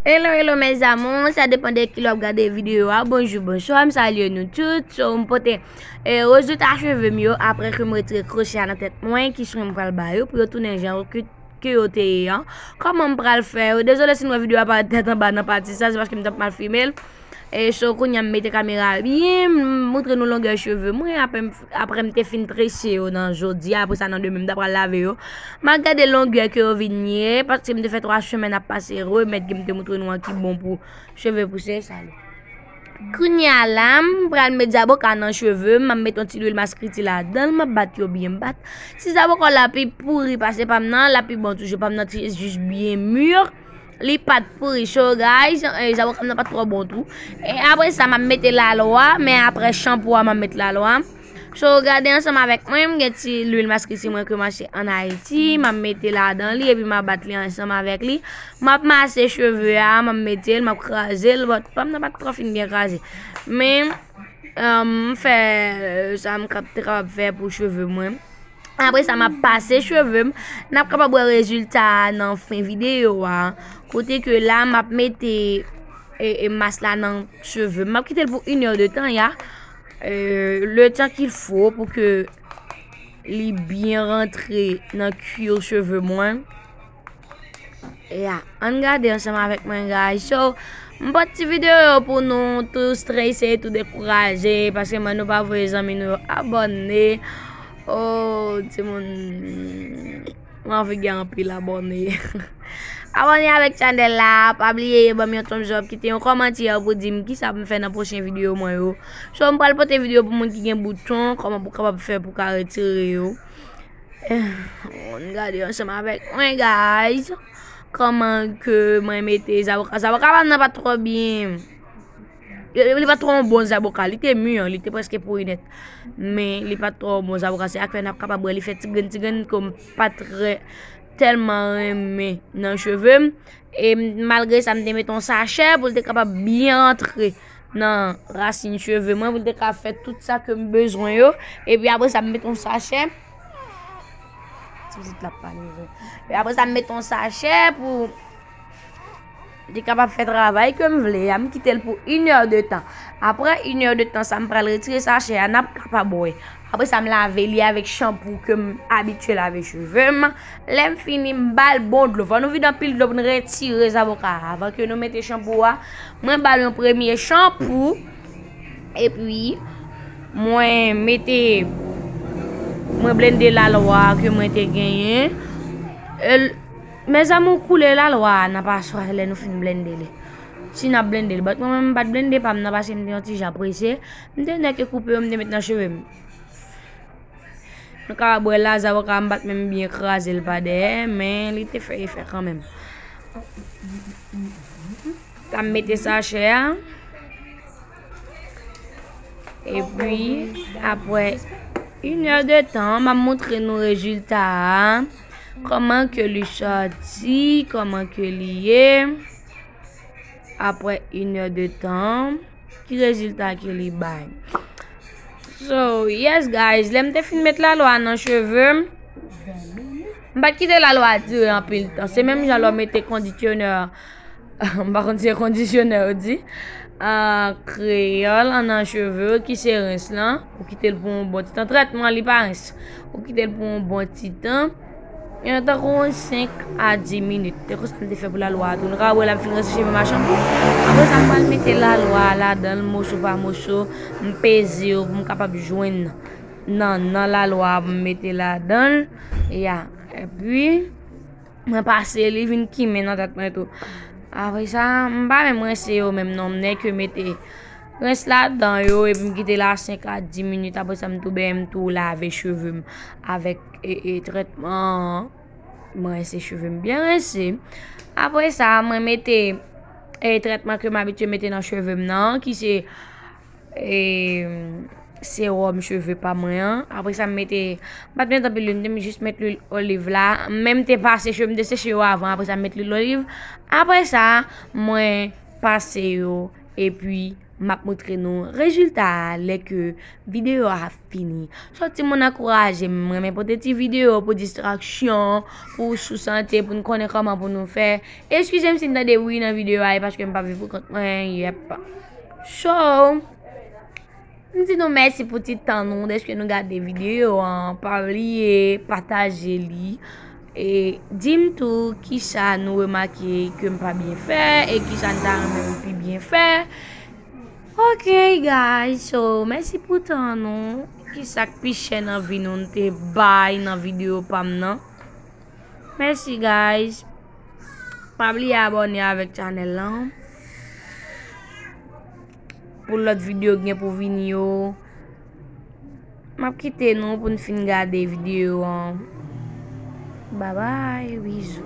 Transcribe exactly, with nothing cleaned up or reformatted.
Hello, hello, mes amours, sa depann de kilè w ap gade videyo a. Bonjou, bonswa, m salye nou tout. So, m pote, eh, rezilta cheve m yo apre ke m retire krochè a nan tèt mwen, ki swen m pral ba yo pou yo tounen jan yo ki, ke yo te ye an. Kòman m pral fè yo? Dezole si n wè videyo a parèt tèt anba nan pati sa, se paske m t ap mal filme l. E so, kounye a m mete kamera a byen, m moutre nou longè cheve mwen, apre m, apre m te fin trese yo nan jodi a, apre sa nan demen m ta pral lave yo. M ap gade longè ke yo vin ye, paske m te fè twa semèn ap pase remèd ke m te moutre nou an ki bon pou cheve pouse, sa li. Kounye a la, m pral met zaboka nan cheve m, m ap met yon ti lwil maskriti ladan l, m ap bat yo byen bat. Si zaboka w la pi pouri pase pa m nan, l ap pi bon toujou, pa m nan te jis byen mi. Li pa t pouri, so guys, eh, zaboka m nan pa t twò bon tou. E apre sa, m ap mete lalwa, men apre chanpou a, m ap met lalwa. So, gade ansanm avèk mwen, m gen ti lwil maskriti mwen ke m achte ann Ayiti, m ap mete ladan li, epi m ap bat li ansanm avèk li. M ap mase cheve a, m ap mete l, m ap kraze l, but pa m nan pa t twò fin byen kraze. Men, um, m fè, eh, sa m kap-, te kapab fè pou cheve mwen. Apre sa, m ap pase cheve m. N ap kapab wè rezilta a nan fen videyo a. Kote ke la, m ap mete, e, e, mas la nan cheve m. M ap kite l pou inè de tan, ya. E, le tan qu'il faut pou ke li byen rantre nan kwi cheve mwen. Ya, ann gade ansanm avèk mwen, guys. So, m pote ti videyo yo pou nou tou strese, tou dekouraje, paske mwen nou pa voye zanmi nou yo abòne. Oh, timoun, m anvi gen anpil abòne. Abòne avèk chanèl la, pa bliye ban m yon thumbs up, kite yon kòmantè pou di m kisa pou m fè nan pwochen videyo mwen yo. So, m pral pote videyo pou moun ki gen bouton, kòman pou kapab fè pou ka retire yo. Eh, ann gade ansanm avèk mwen, guys. Kòman ke mwen mete zaboka. Zaboka pa m nan pa t twò byen. Li, li pa t twò yon bon zaboka. Li te mi, li te prèske pouri nèt. Men li pa t twò yon bon zaboka. Se sa k fè n ap kapab wè li fè ti grenn, ti grenn ke m pa trè tèlman renmen nan cheve m. E m, malgre sa, m te met yon sachè pou l te kapab byen rantre nan rasin cheve mwen, pou l te ka fè tout sa ke m bezwen yo. Epi apre sa, m met yon sachè. Ti pitit la ap pale vre. Epi apre sa, m met yon sachè pou li kapab fè travay ke m vle a. M kite l pou inè de tan. Apre inè de tan sa, m pral retire sachè a, n ap kapab wè. Apre sa, m lave li avèk chanpou ke m abitye lave cheve m. Lè m fini, m ba l bon dlo. Fò nou vide anpil dlo pou n retire zaboka a. Avan ke nou mete chanpou a, mwen ba l yon premye chanpou. Epi, mwen mete, mwen blende lalwa ke mwen te genyen. E l-, mes amours, koule lalwa a nan paswa lè nou fin blende li. Si n ap blende li. But mwen menm, m pa t blende pa m nan, paske m te yon ti jan prese. M te nèk e koupe yo, m te met nan cheve m. Nou kapab wè la, zaboka m pa t menm byen kraze l pa dèyè, men li te fè efè kanmenm. Sa m mete sachè a. Epi, apre inè de tan, m ap montre nou rezilta a. Kòman ke li sòti, kòman ke li ye. Apre inè de tan, ki rezilta ke li bay? So, yes, guys, lè m te fin met lalwa nan cheve m, m pa t kite lalwa dire anpil tan. Se menm jan lè w mete kondisyonè, m pa konn si se kondisyonè yo di, an kreyòl, an, nan cheve w, ki se rens lan, ou kite l pou yon bon ti tan. Trètman, li pa rens. Ou kite l pou yon bon ti tan. Yon tankou yon senk a dis minit. Se konsa m te fè pou lalwa a tou. Nou ka wè l ap fin rese cheve m a chanpou. Apre sa, m pral mete lalwa a ladan l, moso pa moso. M peze yo pou m kapab jwenn nan, nan lalwa a pou m mete ladan l. Ya. Epi, mwen pase li vin kimen nan tèt mwen tou. Apre sa, m pa menm rense yo menm non. M nèk mete rens ladan yo, epi m kite l a senk a dis minit. Apre sa, m tou benyen, m tou lave cheve m avèk, e, e, trètman an. Mwen rense cheve m byen rense. Apre sa, mwen mete, e, trètman ke m abitye mete nan cheve m nan, ki se, e, sewòm cheve pa mwen an. Apre sa, m mete, m pa t met anpil lwil, m te jis met lwil oliv la. Men m te pase cheve m, m te seche yo avan. Apre sa, m met lwil oliv. Apre sa, mwen pase yo, epi m ap montre nou rezilta a lè ke videyo a fini. So, timoun, ankouraje m, m renmen pote ti videyo pou distraksyon, pou sou sante, pou n konnen kòman pou nou fè. Eskize m si n tande bri nan videyo a, e paske m pa viv pou kont mwen, yep. So, m di nou mèsi pou ti tan nou, dèske nou gade videyo an, pa bliye pataje li. E di m tou kisa nou remake ke m pa byen fè, e kisa n ta renmen m pi byen fè. Ok, guys, so, mèsi pou tan nou. Kisa k pi chè nan vi nou n te bay nan videyo pa m nan? Mèsi, guys. Pa bliye abòne avèk chanèl lan. Pou lòt videyo k gen pou vini yo. M ap kite nou pou n fin gade videyo an. Babay, bizou.